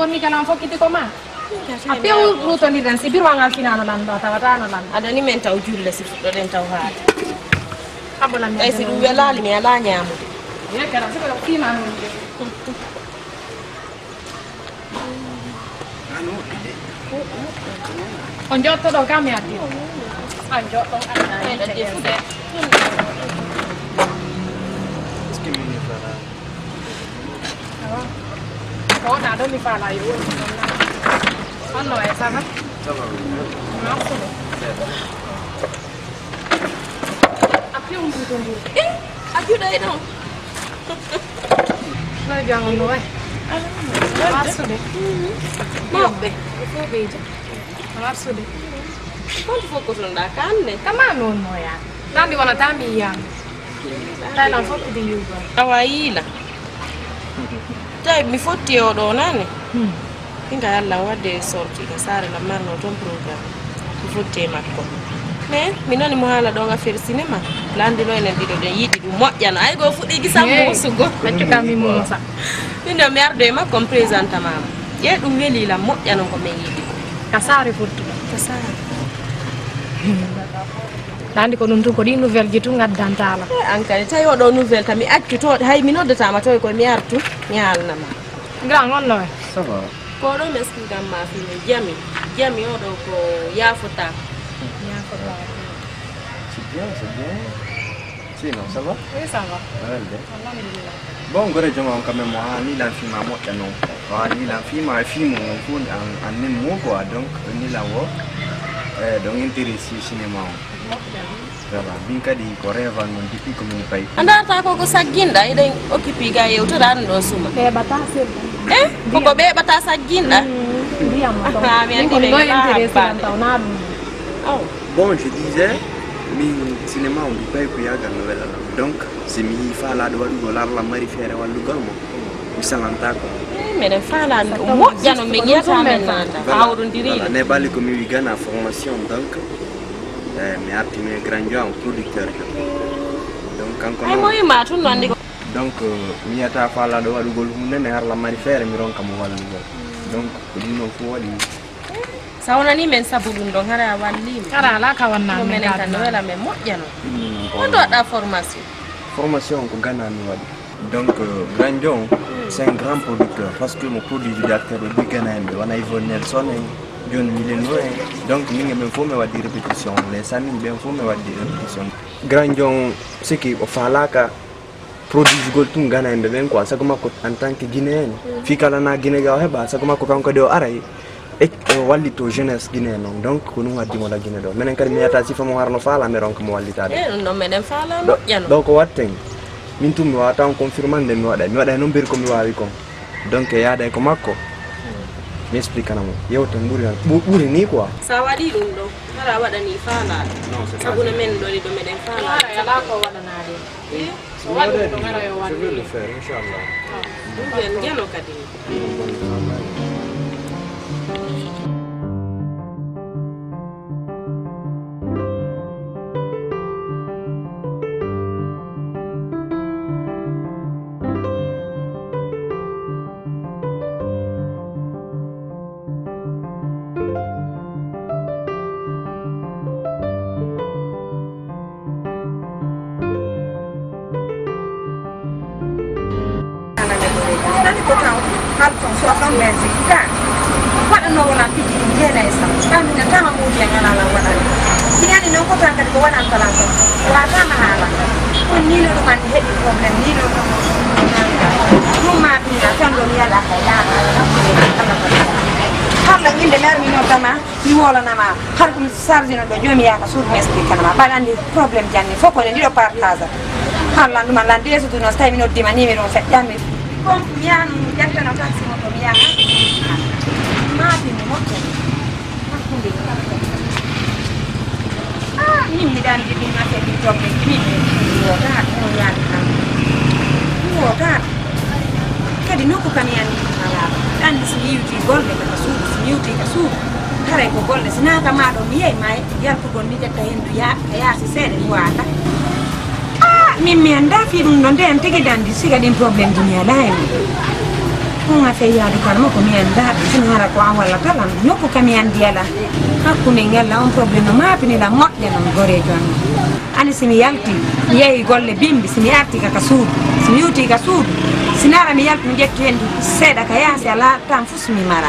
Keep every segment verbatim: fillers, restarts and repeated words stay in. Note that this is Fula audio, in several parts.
Mi kala on fokkiti ko ma. A tew rutondirɗen si birwa ngal finano lanɗo, tawatano lanɗo. Adani men taw julle si fuɗɗoɗen taw haade. Abo lan. Ay si ɗum welaali mi ala ñaamude. Ye kala si ko fima non. On jottoɗo kam yaddi. An jotto an. Est-ce que mi Ko wona ɗo mi faala yo woni. On no e ça va? Ça va, oui. Merci. A piw mbuto mbuto. Eh, a piwɗo e ɗon. No jangol no way. Marsude. Moɓɓe. Fobeji. Marsude. Konto fof ko toon ɗa kanne. Kama noon no ya. Nandi wona tami yiyama. Tawi lan fof ko ɗi yiwɗon. Awa yiila. Tawi mi fotti e oɗo nane. Ɗinka yalla wadde sorti ka saare lam marno toon programme. Mi fotti e makko. Mais mi nani mo haala ɗon affaire cinéma. Landuno enen ɗiɗo ɗen yiɗi ɗum moƴƴano. Ay go fuɗɗi gisam musugo. Accu kam mi musa. Min ɗo mi ardo e makko mi présenta mama. Ƴe ɗum weli lam moƴƴano ko min yiɗi. Ka saare fotti. Ka saare. Ɗa andi ko ɗum tun ko ɗin nouvelle ji tun ngaddantala. Eh, an kadi tawi oɗo nouvelle tan mi accu to hay mi noddatama tawi koye mi artu mi haalnama. Grand on no e? Ça va? Ko ɗo mi expliquan ma fini jami. Jami oɗo ko yaafota. Yaafota. C'est bien, c'est bien. Sinon, ça va? Oui, ça va. Alhamdulillah. Bon, gore joma on quand même, wa ni lan fima moƴƴa non. Wa ni lan fima e fimu on fof en, en un mot quoi. Donc ni lan wo eh, donc intéressé cinéma on. Voilà, min kadi ko rêve an non depuis ko min payi. A darata ko ko sagginɗa eɗen occupi ga yewtere an ɗo suma. Ɓeɓata sirɗa. Eh, koko ɓeɓata sagginɗa. Ndiyam. Ah, mi andi ko ɗo intéressé an taw na ɗum. Aw. Bon, je disais, min cinéma on mbi payi ko yagal no wela lan. Donc si mi yii faalaɗo waɗugol Allah mari feere wallugol mo, mi salantako. Eh, meɗen faalani ɗum moƴƴano min yiyata men nanda awrondiri. Voilà, ne bali ko mi wi gana formation donc eh, mi arti mi grand joam producteur jo. Donc kanko ay mo yima tun no andi ko. Donc mi yiyata faalaɗo waɗugol hunde ne harla mari feere mi ronka mo wallugol. Donc ko ɗum noon fof waɗi. Sa wonani men sabu ɗum ɗon hara a wallima. Hara ala ka wanna men menen kan no wela men moƴƴano. Honto waɗɗa formation? Formation ko gana mi waɗi. Donc euh, grand jon c'est un grand producteur parce que mo produit ji acteur ɓe ɓuy gana en ɓe wona ivo nelson en joni mileno en. Donc min e men fof mi waɗi répétition les sami ɓen fof mi waɗi répétition. Grand jon siki o falaka produit gol tun gana en ɓe ɓen quoi sago makko en tant que guinéen fi kala na guiné ga o heɓa sago makko kanko de o aray e o wallito jeunesse guinéen on donc ko ɗum waddi mo la guiné ɗo minen kadi mi yiyata sifa mo harno faala mi ronka mo wallitade. E ɗum ɗon meɗen faala moƴƴano ɗo ko watten. Min tun mi wawata on confirmande mi waɗa mi waɗa e noon mbiri ko mi wawi kon. Donc e yaada e ko makko mi expliquana mo yewten ɓuri ɓuri ni quoi. Sa waɗi ɗum ɗo hara waɗani faala. Sabu no men ɗoni ɗo meɗen faala. Ala ko waɗanaade. Waɗu ɗum hara yo waɗu. Ɗum ɓen jalo kadi. Nani ko taw halton soixante vingt-six ka waɗanno wona piji ɗum jeena e sam kamina tama modi e ngalala waɗani sinani noon ko tan kadi ko waɗan kala ko watama haala on nino ɗum andi heɓi problème nino ɗum ɗum ma mina tan ɗo mi yaɗa ka yaɗa harla inde mermi noon tama mi wolanama har ɗum sargino ɗo joni mi yaka suudu mi expliquanama mbaɗa andi problème janni fof ko ɗe ndiɗo partage harlan ɗuma lan desudu noon so tawi mi noddima numéro feƴƴanmi donc mi yaha noon mi ƴettano taxi mo to mi yaha maafimi moƴƴani hakkunde ah min mbiɗa andi ɗum affaire ɗi joɓɓe min mi wota ɗum yaade kam mi wota kadi nokku kam yani ɗum ala ɗanni so mi yewti golle kaka suudu so mi yewti ka suudu haray ko golle so naata ma ɗo mi yeey ma yaltugol mi ƴetta hendu ya ka yaasi seeɗa mi waata ah min mi annda fii ɗum ɗo nden tigi dandi siga ɗin problème ji mi alaa e mum Ɗum a fey yaade kono mo ko mi anndaa, ɗum hara ko an walla talan. Nokku kam mi anndi alaa. Hakkunde ngella on problème no maapini la moƴƴa non goreejo an. Ani si mi yalti, yehi golle bimbi, si mi arti ka, ka suudu, si mi yuti ka suudu, si nara mi yalti mi ƴettu hen seeɗa ka yaasi alaa tan fus mi mara.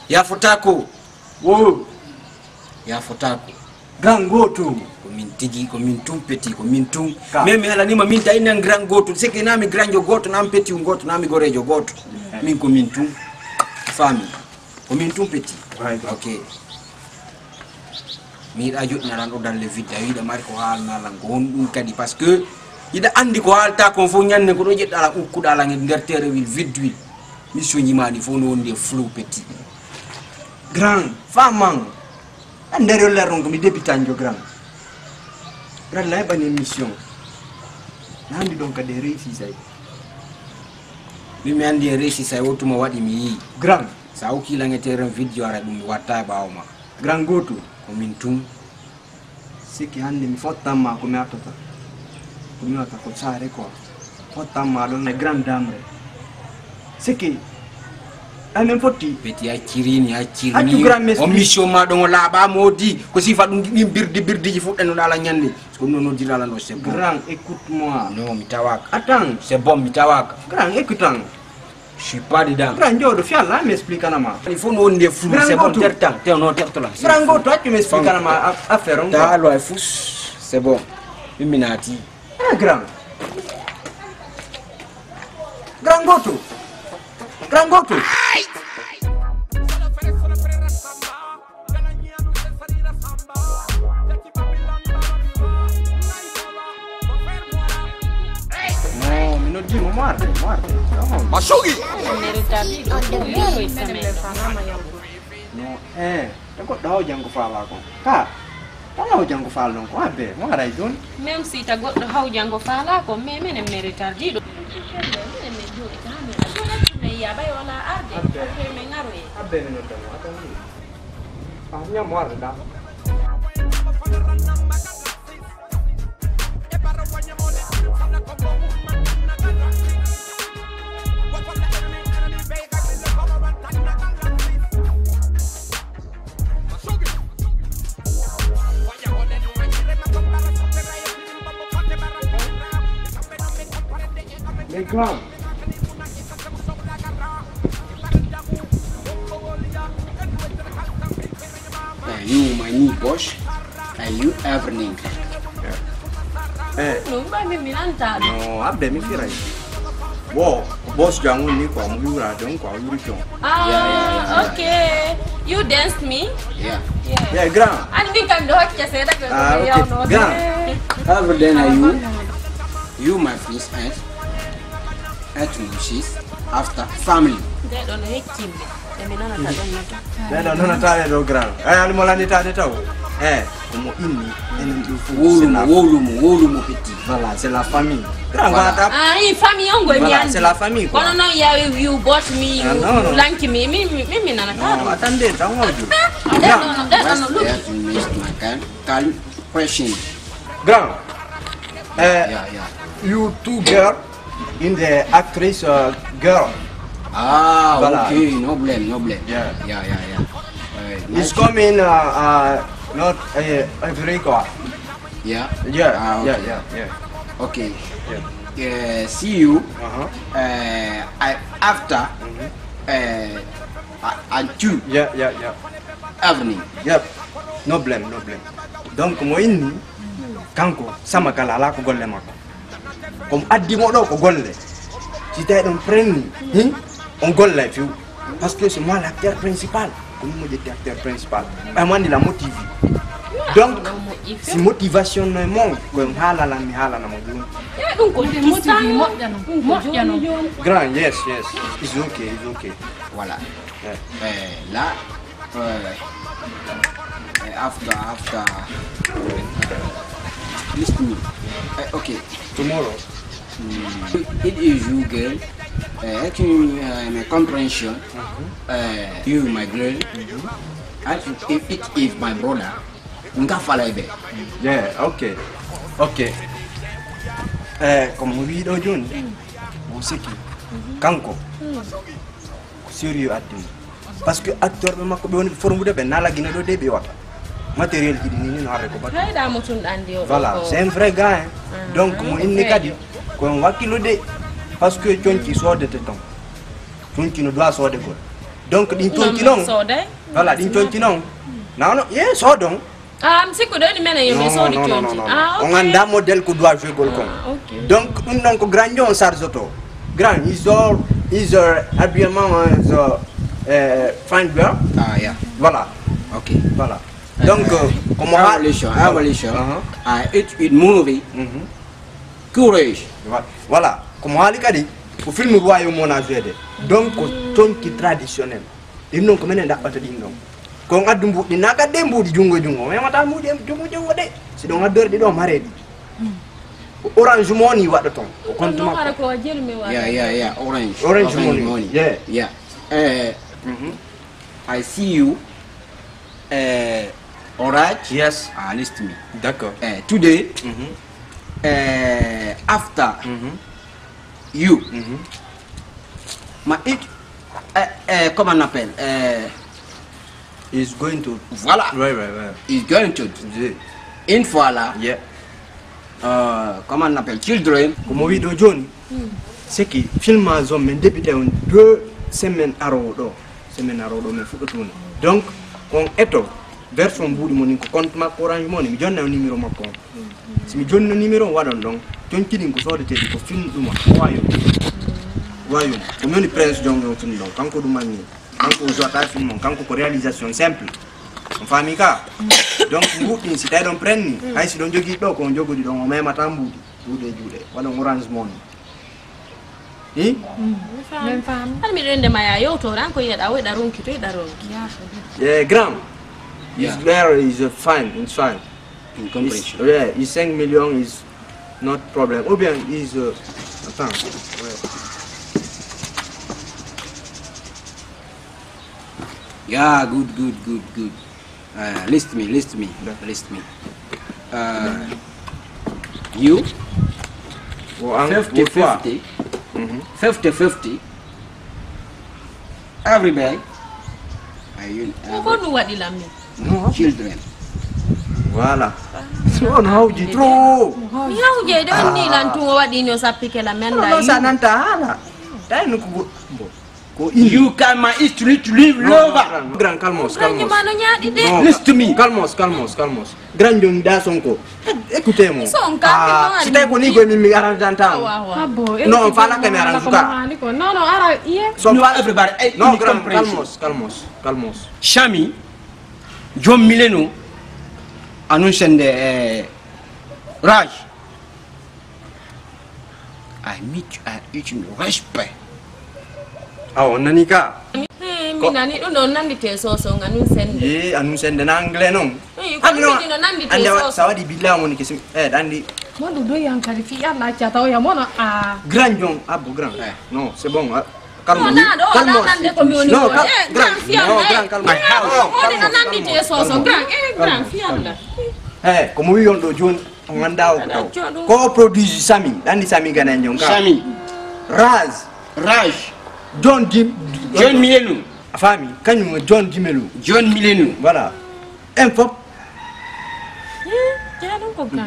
Yaafotaako. Wo. Yaafotaako. Grand gooto. Ko min tigi, ko min tun petit, ko min tun. Ka. Min mi halanima min ta inan grand gooto. C'est que na mi grand jo gooto, na mi petit un gooto, na mi gorejo gooto. Min ko min tun. Fami. Ko min tun petit. Right. Ok. Mi yiɗa joɗɗinaran ɗo dalle vidde, a yiɗa mari ko haalnaran ko honɗum kadi, parce que yiɗa andi ko haalta kon fof ñande ko ɗo ƴeɗɗa lan ukkuɗa lan e nder terewil vidduil. Mission ji ma ɗi fof no wondi e flou petit. Grand, faman. A nder yo ler on ko mi débutant jo grand. Grand na heɓani mission. Na andi ɗon kadi e réussi say. Min mi andi e réussi say o tuma waɗi mi yii. Grand. Sa ukki lan e terrain vidéo ara ɗum mi watta e ɓaawo ma. Grand gooto. Ko min tun. Sikki hannde mi fottan ma ko mi artata. Ko mi waɗata ko saare quoi. Fottan ma ɗon e grand dame re. Sikki. Ay, min fotti. Petit, a cirini, a cirini. Accu grand mesprit. O mission ma ɗon o laaɓa modi. Ko sifa ɗum ɗin birdi birdiji fuɗɗano ɗala ñande. Ko ɗum no noddira lan ɗo c'est bon. Grand, écoute-moi. Non, mi tawaka. Attends. C'est bon, mi tawaka. Grand, écoute-moi. Je suis pas dedans. Grand, jooɗo, fi Allah, mi explique-na ma. Il faut no wondi e flou, c'est bon, tertan, te no tertola. Grand gooto, accu mi explique-na ma a-, affaire on. Taalo ay fus, c'est bon. Min mi naati. Ah, grand. Grand gooto. Grand gooto. No, mi noddi mo, mo arde, mo arde. Mashugi! Non, eh, ta goɗɗo haw jango faala kon. Ka, ta haw jango faal non ko abbe, mo aray don. Même si ta goɗɗo haw jango faala kon, mais menen mi retardiɗo. Menen min jooɗi ka, min jooɗi, min yiya ɓay wala arde. Abbe. Après min ngaroye. Abbe, mi nodda mo, attends. Ah, ñam mo arde da. Les grands. Are you my new boss? Are you evening? Eh. No, ba mi mi nanta. No, abbe mi firay. Wo, boss jangu ni kwa mu yura don kwa yuri kyon. Ah, yeah, yeah, yeah, okay. You dance me? Yeah. Yeah, grand. And we can do it just say that. Ah, okay. Grand. How then are you? You my first aunt. Aunt Lucy's. After family. Nde ɗo no heccimme. E mi nanata ɗon no to. Ɓeɗo nonata ɓe ɗo grand. Eh, ani mo lanitade taw. Eh, omo inni enen ɗum fof. Wowlumo, wowlumo, wowlumo petit. Voilà, c'est la famille. Grand wata. Ah, i famille on goy mi andi. C'est la famille quoi. Kono non ya you bought me, you, you lank me. Mi mi mi nanata. Non, attendez, don't worry. That's not look. Yes, you missed my kind, kind question. Grand. Uh, yeah, yeah. You two girl in the actress uh, girl. Ah, voilà. Okay, no blame, no blame. Yeah, yeah, yeah. yeah. Uh, it's coming uh, uh, not uh, every car. Yeah. Yeah. Ah, okay. Yeah, yeah, yeah. Okay. Yeah. Uh, see you. Uh-huh. Uh, I, after. Mm-hmm. Uh, and two. Yeah, yeah, yeah. Evening. Yep. No blame, no blame. Donc mo inni kanko sama kala ala ko golle makko. Komo addi mo ɗo ko golle. Si tawi ɗon prenni hin on gollay few. Parce que c'est moi l'acteur principal. Ko min mo ƴetti acteur principal. Ɓay mo andi la motivi. Donc si motivation no e mon koye haalala mi haalana mo joni. Ɗum ko moƴƴano moƴƴano. Grand, yes, yes. It's okay, it's okay. Voilà. Yeah. Eh, là, uh, after after uh, listen me. Uh, okay. Tomorrow. Mm. It is you girl. Uh, actually, uh, my comprehension. Uh, you my girl. Actually, if it is my brother. Nga falay be. Yeah, okay. Okay. Eh, comme wiɗo joni. Mo siki. Kanko. Sérieux addi mo. Parce que acteur ɓe makko ɓe woni formude ɓe nala gine ɗo de ɓe wata matériel ji ɗi ni no arre ko batu. Hayda mo tun andi o. Voilà, c'est un vrai gars hein. Donc mo inni kadi ko on wakkilo de. Parce que conci sodete ton. Conci no doit sodegol. Donc ɗin conci non. Voilà, ɗin conci non. Non non, ye sodon. Ah, mi sikku ɗo ni menen yo mi sodi conci. Ah, okay. On anda modèle ko doit jouer gol kon. Ah, okay. Donc ɗum ɗon ko grand on sarge to. Grand is all is uh, habillement is uh, uh, fine girl. Ah yeah. Voilà. Okay. Voilà. Donc uh, comme abolition, abolition. Uh -huh. Uh, it it movie. Mm -hmm. Courage. Voilà. Comme hali kadi ko film royaume on a joué de. Donc ko conci traditionnel. Ɗin noon ko minen ɗaɓɓata ɗin ɗon. Ko on addu mbuuɗi na gadde mbuuɗi junngo e junngo, on hemata mbuuɗi e junngo junngo de. Si ɗon addori ɗi ɗo mareeɗi. Ko orange money waɗa ton. Ko compte makko. Yeah, yeah, yeah, orange. Orange money. Yeah. Yeah. Eh, mm -hmm. I see you. Eh, alright. Yes. Ah, listen me. D'accord. Eh, today. Mm -hmm. Eh, after. Mm -hmm. You. Mm -hmm. Ma it, eh, eh, comment on appelle eh, He's going to. Voilà. Right, right, right. He's going to. Yeah. Une fois là. Yeah. Euh, comment on appelle children. Ko mo wiɗo joni. Seki film a zone min débuté on deux semaines arowo ɗo. Semaine arowo ɗo min fuɗɗotuni. Donc on eto version mbuuɗi mo nin ko compte makko orange mo ni mi jonna numéro makko on. Si mi jonni numéro on waɗon ɗon, conci ɗin ko soodeteeɗi ko film ɗuma, wayum. Wayum. Ko mi woni prince jonge on film ɗon, kanko ɗum anni. Kanko o jouata film on, kanko ko réalisation simple. On faami ka? Donc mbuɗɗin si tawi ɗon prenni, hay si ɗon jogii ɗo ko on jogori ɗon o memata mbuuɗi, juuɗe juuɗe, waɗon orange money. Hi? Min faami. Hade miɗo ende ma ya yewtore an ko yiɗaɗa o yiɗa ronki to yiɗa ronki. Eh, grand. Is there is a fine, it's fine. In comparison. Yeah, is cinq millions is not problem. Ou bien is uh, attends. Ouais. Yeah, good, good, good, good. Uh, list me, list me, list me. Uh, you, fifty fifty, fifty fifty, every day. Ko ɗum waɗi lammi. No children. Voilà. On hawji trop. Mi hawje de on ni lan tun o waɗi no sappike la men la. Non sa nanta hala. Dai no ko. Ko you can my history to live lover. Grand calmos, calmos. Mano nyaadi de. Listen to me. Calmos, calmos, calmos. Grand jom da sonko. Écoutez mo. Son ka. Ah, si tay ko ni go mi mi arantanta. Ah bon. Non, fala que me arrange ka. Non, non, ara iye. So no everybody. Eh, no grand calmos, calmos, calmos. Shami. Jom mileno. Anun sende eh, Raj. I meet you, I eat you respect. Awa, on nani ka? Eh, mi nani ɗum ɗo nandite soso nga nun sende. Ye, anun sende na anglais non. Eh, ko ɗum ɗi no nandite soso. Sa waɗi billa mon ke sim. Eh, ɗanɗi. Mo ɗum ɗo yan kadi fi Allah cata o ya mono a. Grand John, abbo grand. Eh. Non, c'est bon. Calme. Non, na ɗo, calme. Nande ko mi woni. Non, grand, grand, calme. Ko ɗi no nandite soso, grand. Eh, grand, fi Allah. Eh, ko mo wi on ɗo joni. On anndaa o ko taw. Ko produit Sami, ɗanɗi Sami Gana en jon ka. Sami. Raz. Raj. John Dim. John Milenu. A faami, kañum John Dimelu. John Milenu. Voilà. En fop. Jaɗum ko ka.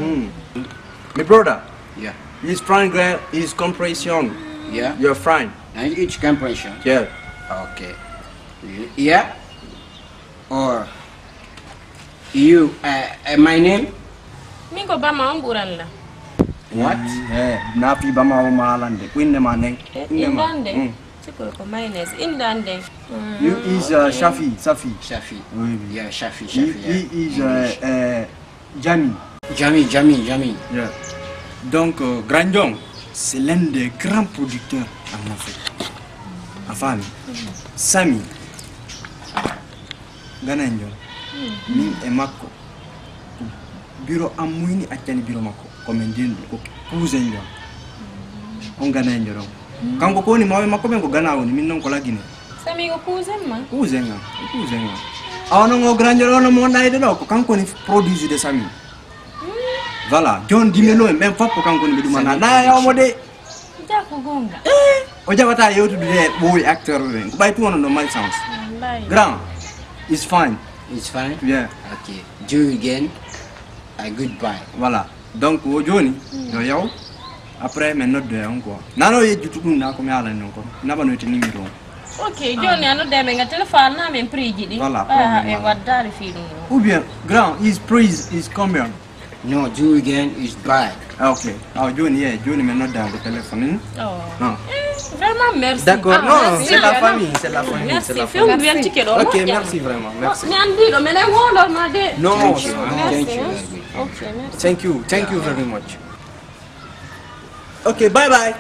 My brother. Yeah. His friend, his comprehension. Yeah. Your friend. And it's comprehension. Yeah. Okay. Yeah. Or you, uh, uh, my name? Min ko Bama on ɓuran la. What? Eh, na fi Bama o malande. Ko innde ma nden? Innde ma. Innde nden? Siko ko mayonnaise. Innde nden? You is, uh, Shafi, Safi. Shafi. Oui, oui. Yeah, Shafi, Shafi. He is, uh, uh, Jami. Jami, Jami, Jami. Yeah. Donc, euh, Grand John, c'est l'un des grands producteurs en Afrique. A faami? Sami. Gana en jon. Min e makko. Biro am muyni accani biro makko. Ko min din ko cousin jon. On Gana en jon. Kanko ko woni mawɓe makko ɓen ko Gana woni, min non ko Lagine. Sami ko cousin ma? Cousin am, ko cousin am. Awa non o Grand John on mo wonɗa yiɗo ɗo, ko kanko woni produit de Sami. Voilà, John Dimelo en ɓen fof ko kanko woni ɓe ɗumana. Na yawmo de. Jako gonga. Eh, o jaɓata yewtude de ɓooyi acteur ɓen. Ko ɓay tun onon ɗo mari chance. Wallahi. Grand, it's fine. It's fine? Yeah. Okay. Joe again. I goodbye. Voilà. Donc o joni yo yaw. Après min noddoya on quoi. Nano yejjutu ɗum na ko mi haalani non kon. Naɓanoyte numéro on. Ok, joni a nodda men ga téléphone na min prix ji ɗi. Voilà, ah, problème e wala. Waddare fi ɗum. Ou bien grand is price is combien? No, Joe again is bye. Ah, ok. Ah, joni ye, joni min nodda ko téléphone. Oh. Ah. Eh, vraiment merci. D'accord. Ah, non, merci, c'est la vraiment. Famille, c'est la famille, merci. C'est la famille. Film bien ticket. Ok, merci vraiment. Merci. Mi andi ɗo men e wolo ma de. No, thank you. Merci. Thank you. Okay, merci. Thank you. Thank you very much. Okay, bye bye.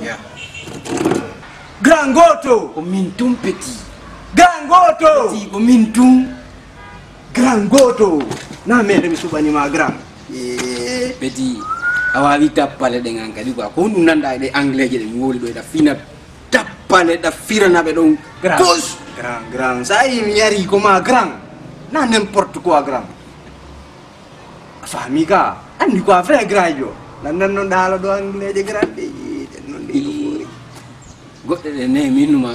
Yeah. Grand goto. Ko min tum petit. Grand goto. Petit, ko min tum. Grand goto. Na mere mi subani ma grand. Eh. Petit, a wawi tappale ɗen an kadi quoi. Ko ɗum nanda e ɗe anglais je ɗe mi woli ɗo e ɗa fina tappale ɗa firana ɓe ɗon. Grand. Pos. Grand, grand. Sa yi mi yari ko ma grand. Na n'importe quoi grand. A faami ka, anndi ko a vrai grand jo. Nan nan non ɗaala ɗo anglais je grand de, yi, non de ko ɓuri. Goɗɗe ɗe ne min ma.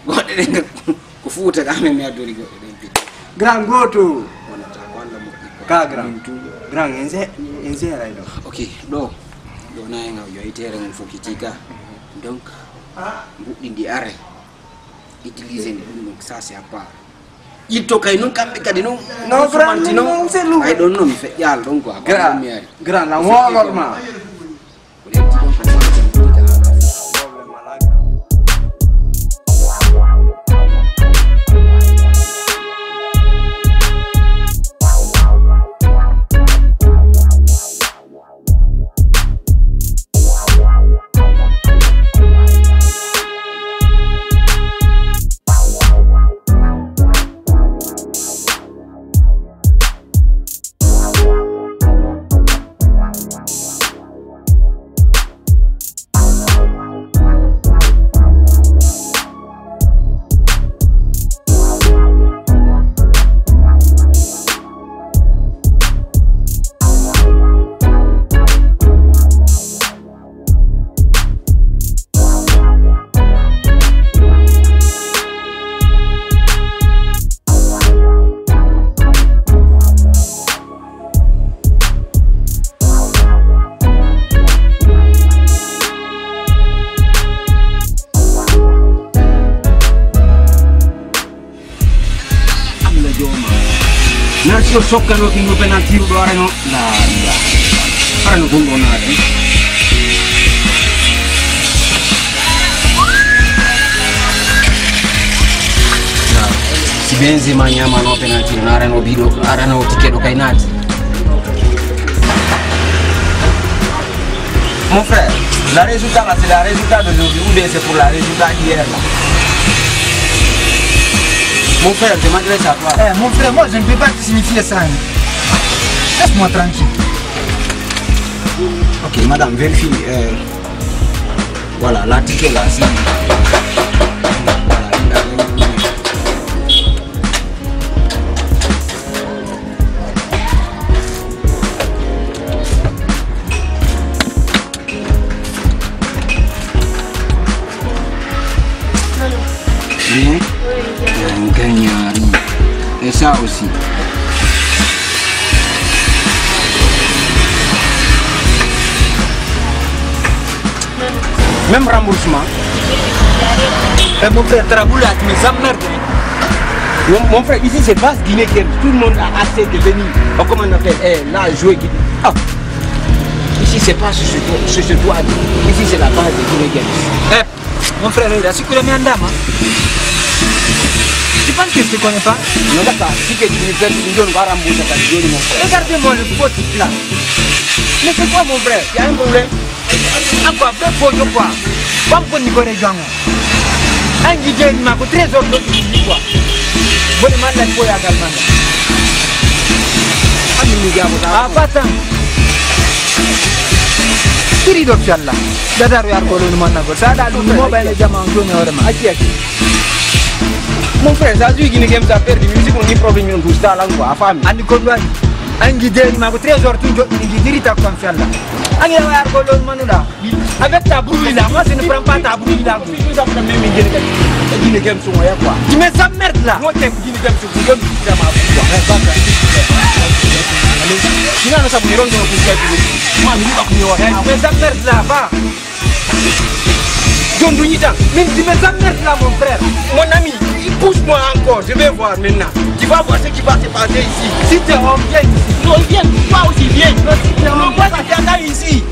Goɗɗe ɗe ko fuuta ka men mi addori goɗɗe ɗe piti. Grand goto. Wonata ko Allah moƴƴi ko. Ka grand. Min tu. Grand en se, en se ray ɗo. Ok, ɗo. Ɗo na en yo itere mon fokiti ka. Donc, mbuɗɗi ndi are. Utiliser ɗum donc ça c'est à part. Itto kay non kamɓe kadi non. Non, grand, sumanti non, non, c'est lourd. Ay ɗon non mi feƴƴaal ɗon quoi. Grand, mi ari. Grand, la wolo ma. Ko leddi ɗon ko woni ɗon. Allah jooma. Na si o sokkano ki no penalty ɗo arano. La, la. Arano ɗum ɗo naati. Si Benzema ñaamano penalty ɗo arano biɗo arano ticket ɗo kay naati. Mon frère, la résultat là, c'est la résultat d'aujourd'hui ou bien c'est pour la résultat d'hier là? Mon frère, je m'adresse à toi. Eh, mon frère, moi je ne peux pas te signifier ça, hein. Laisse-moi tranquille. Ok, madame, vérifie. Euh, voilà, la ticket là, si. Voilà, il a Hein? Un gagnant. Et ça aussi. Même remboursement. Eh, mon frère, Taraboula, tu me emmerdes. Mon, mon frère, ici c'est base Guinée Games. Tout le monde a assez de venir. On commence à faire, eh, là, jouer. Ah. Ici c'est pas sur ce toit. Sur ce toit. Ici c'est la base de Guinée Games. Eh, mon frère, regarde, si tu connais Andama, tu penses que je te connais pas? Non, d'accord. Si que tu me fais, tu me donnes, on va rembourser ta vidéo, mon frère. Regardez-moi le faux type là. Mais c'est quoi, mon frère? Il y a un problème? Akwa, be fo yo kwa. Bam ko ni ko re jango. Angi je ni ma ko trésor do ni kwa. Bone man la ko ya gal man. Ami ni ya ko ta. Ah, pas tant. Kiri do fialla. Dadaru yar ko lo man na ko. Sa da lu mo ba le jama on joni ore ma. Aki, aki. Mon frère, ça joue Guinée Games a perdu. Musique on dit problème on touche ta langue quoi. Afami. Ani ko do. Angi je ni ma ko trésor tu jo ni diri ta ko fialla. Angi yar ko lo man la. Avec ta brouille là, moi je ne prends pas ta brouille là. Nous avons même une Guinée Games sur moi quoi. Tu me emmerdes là. Moi t'es Guinée Games sur moi. Sinon nous avons une ronde pour faire. Moi nous avons une. Tu me emmerdes là, va. John Dunita, mais tu me emmerdes là, mon frère. Mon ami, pousse-moi encore, je vais voir maintenant. Tu vas voir ce qui va se passer ici. Si t'es homme, viens ici. Non, viens, toi aussi, viens. Non, si t'es homme, non, moi, si t'es là ici.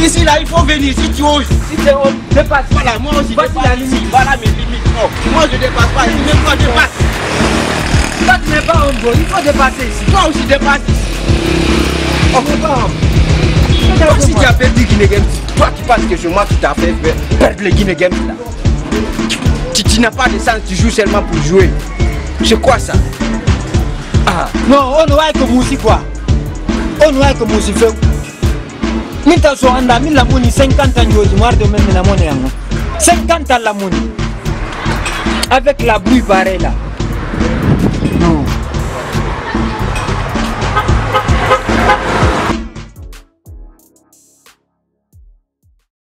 Ici, là, il faut venir. Si tu oses. Si t'es homme, dépasse. Voilà, moi aussi, voici la limite. Voilà mes limites. Non, moi, je dépasse pas. Il ne pas dépasse. Toi, tu n'es pas homme, boy. Il faut dépasser ici. Toi aussi, dépasse ici. Oh, tu n'es pas homme. Toi aussi, tu as perdu Guinée Games. Toi, tu penses que c'est moi qui t'a fait perdre les Guinée Games, là. Tu, tu n'as pas de sens, tu joues seulement pour jouer. C'est quoi ça? Ah. Non, on ne voit que musique quoi. On ne voit que musique fait. Min tan so anda min lamoni cinquante ans joji mo arde men mi lamoni yango. Cinquante ans lamoni. Avec la bruit pareil là.